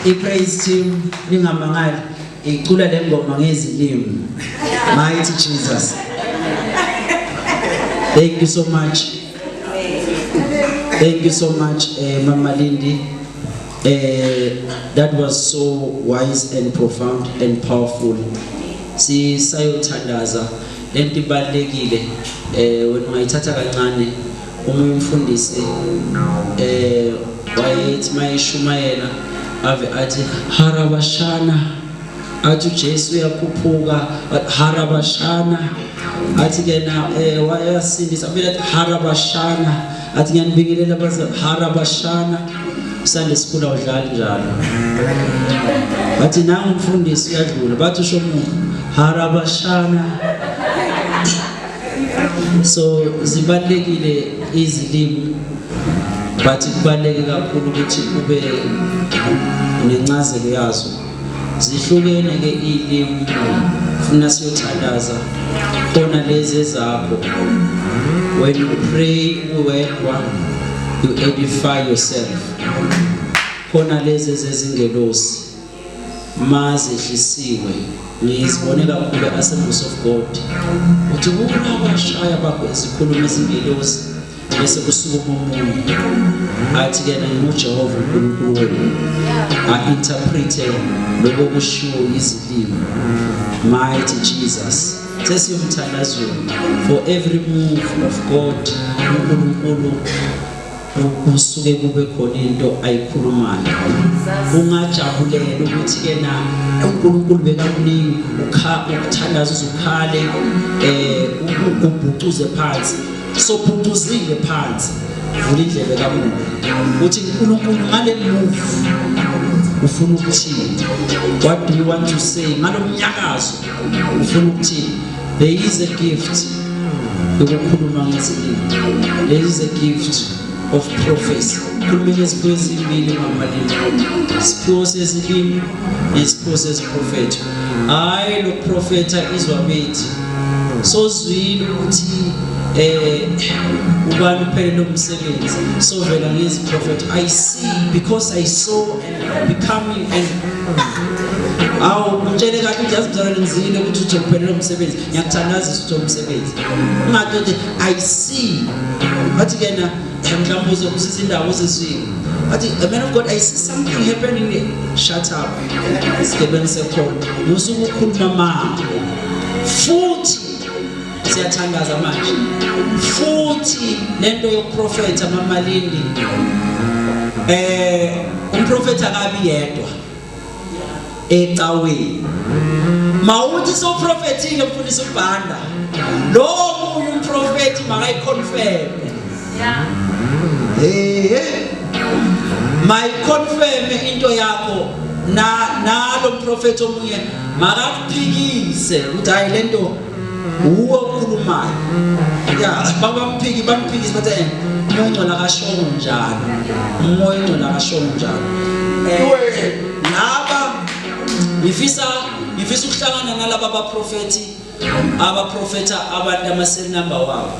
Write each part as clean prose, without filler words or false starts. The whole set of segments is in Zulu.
I-praise team ningamangali icula le ngoma ngezilimi. Mighty Jesus. Thank you so much. Thank you so much, Mama Lindi. That was so wise and profound and powerful. Sisayothandaza lento ibalekile, wena ungayithatha kancane. Uma umfundisi wayethi mayeshumayela ave athi harabashana, athi uJesu uyakhuphuka harabashana, athi ke na wayasindisa vele athi harabashana, athi ngiyanibingelela baze harabashana. Sunday school awudlali njalo, bathi nangu umfundisi uyadlula, bathi usho umuntu harabashana. So zibalekile izilimi, but kubaleke kakhulu ukuthi ube nencazelo yazo. Zihlukene ke izilimi, funa siyothandaza khona lezi ezakho. When you pray uwedwa, you edify yourself. Khona lezi ezezingelosi mazehlisiwe, ngizibone kakhulu Assemblies of God, uthi kulabashaya bakho ezikhuluma izingelosi, bese kusukuma omunye athi ke nginguJehova uNkulunkulu wenu, a-interprete lokho kushiwo izilimi. Mighty Jesus. Sesiyomthandazweni. For every move of God, uNkulunkulu kusuke kube khona into ayikhulumayo. Ungajabulela ukuthi ke na uNkulunkulu bekakuningi ukuthandaza uzukhale, ubhucuze phansi, sophucuzile phansi, vula indlebe kaMoya uthi uNkulunkulu ngale move ufuna ukuthini? What do you want to say ngalomnyakazo? Ufuna ukuthini? There is a gift yokukhuluma ngezilimi, there is a gift of prophecy. Khuluma ngeziphiwo ezimbili, Mama Lindi, isiphiwo sezilimi nesiphiwo sesiprofetho. Hayi lokuprofetha izwa bethi sozwile ukuthi ubani uphelele umsebenzi, sovela ngeziprofetho. I see because I saw and becoming and awu ngitshele kahle ukuthi yazi mzalwane ngizile ukuthi uzophelelwa umsebenzi, ngiyakuthandazisa ukuthi umsebenzi ungathi nje I see. Bathi ke na mhlawumbe uzokusiza indawo uzizwile, bathi a man of God, I see something happening there. Shut up, isigebengu sekhona, musuku ukhuluma manga. Futhi siyathandaza manje futhi lento yokuprofetha, Mama Lindi, umprofetha akabi yedwa ecaweni. Mawuthi soprofethile mfundisi uBhanda, lo munye umprofethi makayiconfirm. Hey, mayiconfirm into yakho, na nalo mprofethi omunye makakuphikise ukuthi hayi lento uwo okhulumayo. Ya, babamphiki bamphikise bathi umoya ongcwele akashongo njalo, umoya ongcwele akashongo njalo. Laba ngifisa ukuhlangana nalaba baprofethi abaprofetha abantu ama-cell number wabo,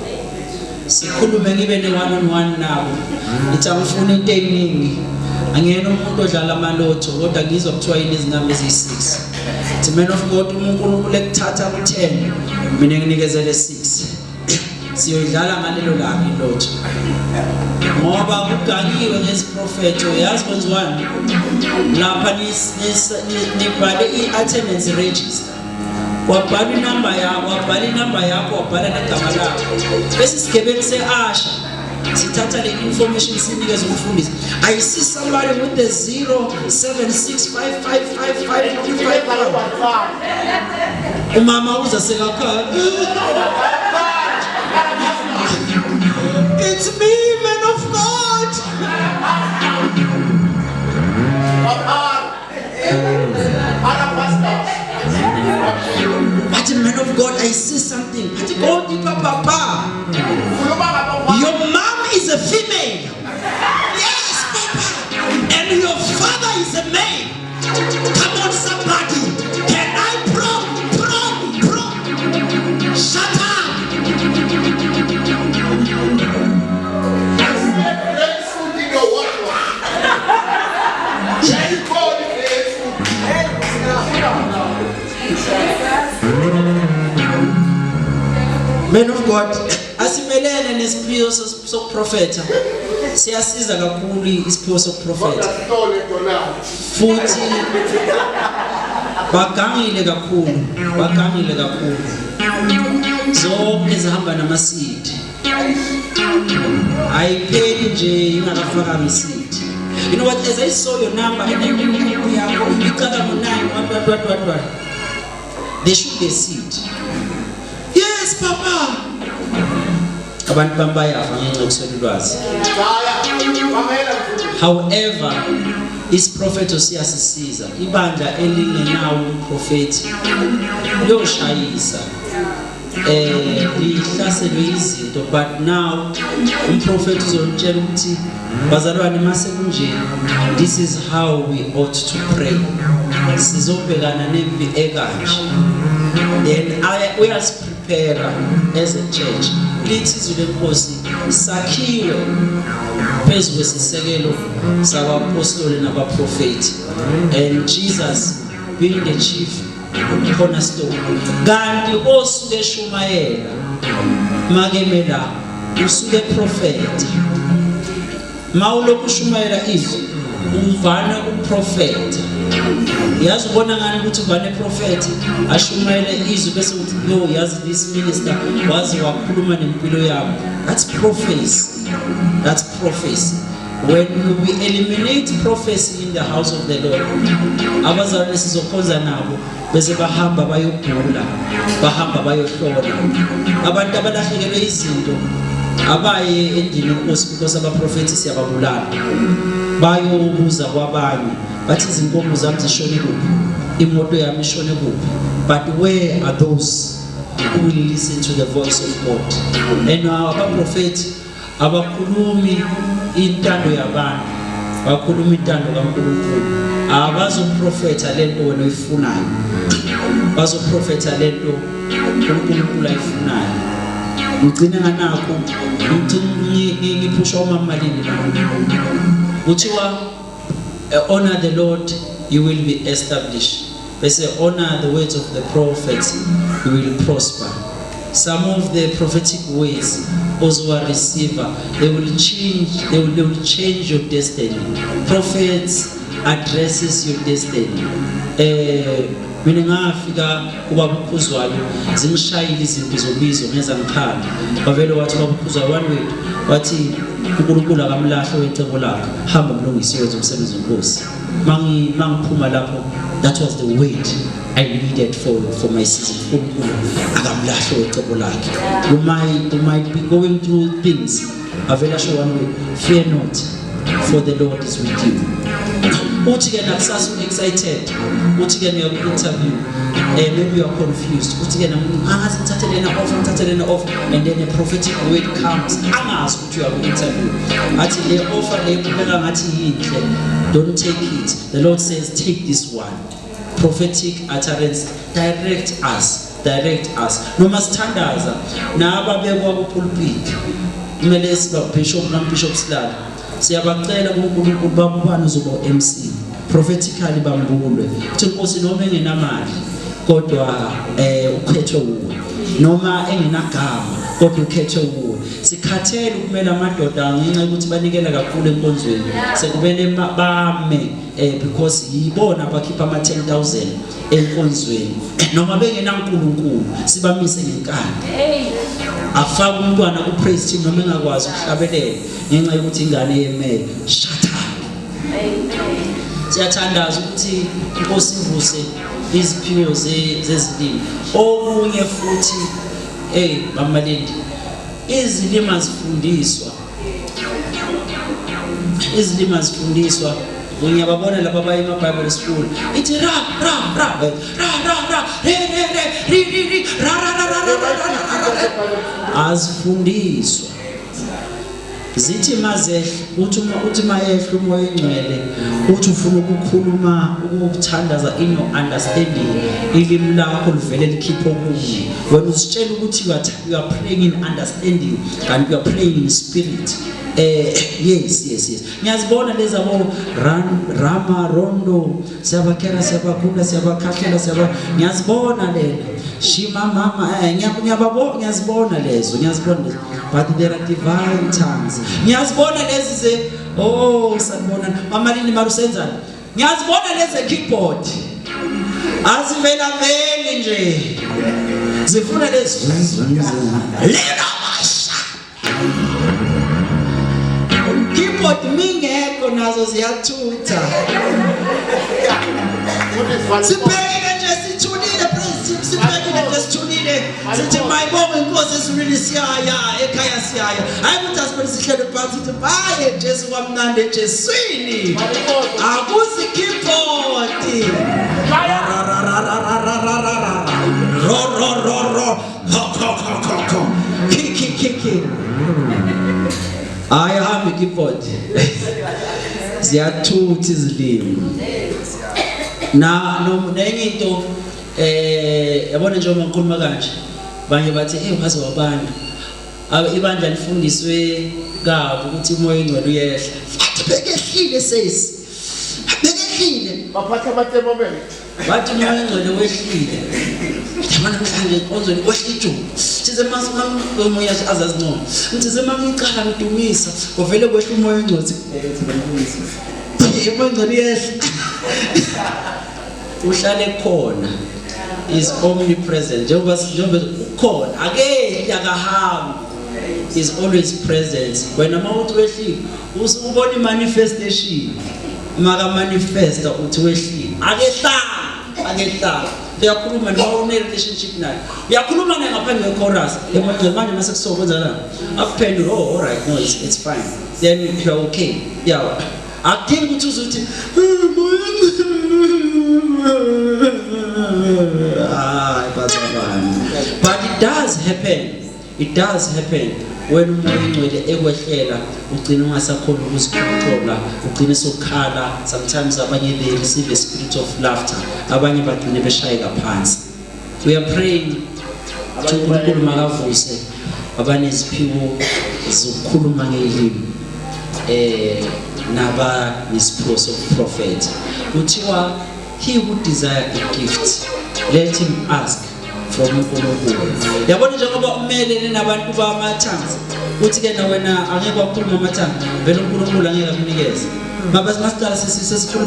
sikhulume ngibe ne one on one nabo. Ngithi angifuni into eningi, angiyena umuntu odlala amalotho, kodwa ngizwa kuthiwa yini izinamba eziyi-6. Thi man of God, uma uNkulunkulu ekuthatha ku-10, mina nginikezele 6, siyoyidlala ngalelo langa ilotho, ngoba kugangiwe ngeziprofetho. Yazi kwenziwani lapha? Nibhale i-attendance register, wabhala inamba yakho, wabhala inamba yakho, wabhala negama lakho, bese isigebengu se-usher sithatha le information sinikeze umfundisi. I see somebody with the 076555555. Umama uza sekakhala, "It's me, man of God." But man of God, I see something. But go deeper, papa. Your mom is a female. Yes, papa. And your father is a male. Come on, somebody. Can I pro, pro, pro? Shut up. I see a grapefruit in your wardrobe. Jericho. of God, asimelene nesiphiwo sokuprofetha. Siyasiza kakhulu isiphiwo sokuprofetha. Futhi bagangile kakhulu, bagangile kakhulu. Zonke zihamba namasidi. Ayipheli nje ingakafakanga isidi. You know what, as I saw your number and then yakho iqala ngo-9 what what what what what. There should be a seed. Yes, papa. Abantu bami bayafa ngenxa yokuswela ulwazi. However, isiprofetho siyasisiza. Ibandla elingenawo umprofethi liyoshayisa. Eh lihlaselwe izinto, but now umprofethi uzonitshela ukuthi bazalwane, mase kunje, this is how we ought to pray. Sizobhekana nempi ekanje. Then uyasiprepare as a church. Lithi izwi lenkosi sakhiwe phezu kwesisekelo sabapostoli nabaprofethi, and Jesus being the chief cornerstone. Kanti osuke eshumayela makeme la usuke prophet. Mawulokhu ushumayela izwi uvane uprofetha. Yazi ubona ngani ukuthi uvane prophet ashumayele izwi bese uthi, "Yo, yazi this minister wazi wakhuluma nempilo yami." That's prophecy, that's prophecy. When we eliminate prophecy in the house of the Lord, abazalwane sizokhonza nabo bese bahamba bayogula, bahamba bayohlola. Abantu abalahlekelwe izinto abaye endlini yenkosi, because abaprofethi siyababulala. Bayobuza kwabanye, bathi izinkomo zami zishone kuphi, imoto yami ishone kuphi? But where are those who will listen to the voice of God? And abaprofethi abakhulumi intando yabantu, bakhuluma intando kaNkulunkulu. Abazoprofetha lento wena oyifunayo, bazoprofetha lento uNkulunkulu ayifunayo. Ngigcine nganakho, ngiphusha umama Malini la. Kuthiwa, "Honor the Lord, you will be established." Bese, "Honor the words of the prophets, you will prosper." Some of the prophetic words ozowa receive, they will change your destiny. Prophets addresses your destiny. Mina ngafika kubaba uKhuzwayo zingishayile izinto zobizo, ngeza ngikhala. Bavele wathi baba uKhuzwayo, one word, wathi, "UNkulunkulu akamlahlo wecebo lakhe, hamba mlungisi, wenze umsebenzi wenkosi." Mangiphuma lapho, that was the word I needed for my season. UNkulunkulu akamlahlo wecebo lakhe. You might be going through things, avela asho one way, "Fear not, for the Lord is with you." Uthi ke nakusasa excited, uthi ke niya ku-interview, maybe you are confused, uthi ke angazi ngithathe lena offer, ngithathe lena offer, and then a prophetic word comes, angazi ukuthi uya ku-interview, athi le offer le kubeka ngathi yinhle, don't take it, the Lord says take this one. Prophetic utterance direct us, direct us. Noma sithandaza nababekwa kupulpit, kumele siba bishop nam bishop silala, siyabacela kuNkulunkulu, babubani uzoba MC, prophetically bambulwe uthi inkosi, noma engenamali kodwa ukhethwe wuwe, noma engenagama kodwa ukhethwe wuwe. Sikhathele ukumela amadoda ngenxa yokuthi banikela kakhulu enkonzweni, sekumele bame because yibona abakhipha ama 10,000 enkonzweni noma bengenankulunkulu, sibamise ngenkani. Afake umntwana ku praise team noma engakwazi ukuhlabelela ngenxa yokuthi ingane yemele. Shut up. Siyathandaza ukuthi inkosi ivuse iziphiwo zezilimi. Okunye futhi, hey bamalindi, izilimi azifundiswa, izilimi azifundiswa. Ngiyababona laba abaye ema-Bible school, ithi ra ra ra ra ra ra re re re ri ri ri ra ra ra ra ra ra ra ra ra. Azifundiswa. Zithi mazehla, uthi uma uthi mayehla umoya oyingcwele, uthi ufuna ukukhuluma, ukuthandaza in your understanding, ilimi lakho livele likhiphe okunye. Wena uzitshela ukuthi you are praying in understanding, kanti you are praying in spirit. Yes, yes, yes. Ngiyazibona lezi abo ran, rama rondo, siyabakhela, siyabakhula, siyabakhahlela, siyaba, ngiyazibona lena shima mama, ngiyababona, ngiyazibona lezo, ngiyazibona lezo, but there are divine tongues. Ngiyazibona lezi ze, oh, sanibona mama lini marusenzani. Ngiyazibona lezi keyboard, azivela veli nje, zifuna lezi lena basha keyboard mingekho, nazo ziyathutha. Sibhekile nje sithulile, praise, sibhekile nje sithulile, sithi mayibonge inkosi ezulwini, siyaya ekhaya, siyaya. Hayi ukuthi asibone, sihlele phansi, sithi baye Jesu, kwamnandi eJeswini, akuzi keyboard, ra ra ra ra ra ra ra ra ra, ro ro ro ro, ho ho ho ho ho, ki ki ki ki. Hayi, hambi keyboard, ziyathutha izilimi. Na no nenye into, yabona, njengoba ngikhuluma kanje, banye bathi, "Hey, waze wabanda." Ibandla lifundiswe kabi ukuthi umoya oyingcwele uyehla. Bathi bekehlile, sesi bekehlile. Baphatha ama-thermometer. Bathi umoya oyingcwele wehlile. Yabona, namhlanje enkonzweni kwehle ijuba thize, umoya azazincoma, ngithize mangicala ngidumisa, kuvele kwehla umoya oyingcwele. Umoya oyingcwele uyehla, uhlale khona, is omnipresent, njengoba ukhona, akehli, akahambi, is always present. Wena mawuthi wehlile, usubona i-manifestation, maka manifesta, uthi wehlile, akehlanga, akehlanga. Uyakhuluma noma une relationship naye, uyakhuluma naye ngaphandle kwe-chorus. Yabona, manje mase kusokwenza akuphendule, "Oh, all right, no, it's fine," then you're okay. Yeah, akudingi ukuthi uze uthi hayi bazalwane, but it does happen, it does happen. Wena umoya oyingcwele ekwehlela, ugcina ungasakhoni ukuzicontrola, ugcine sokhala. Sometimes abanye they receive a spirit of laughter, abanye bagcine beshayeka phansi. We are praying ukuthi uNkulunkulu makavuse abaneziphiwo zokukhuluma ngelimi naba nesiphiwo sokuprofetha. Kuthiwa, "He who desire a gift, let him ask from uNkulunkulu." Yabona, njengoba umelene nabantu bama-tongues, uthi ke na wena angeke wakhuluma ama-tongues, vele uNkulunkulu angeke akunikeze. Maba masiqala sesikhuluma.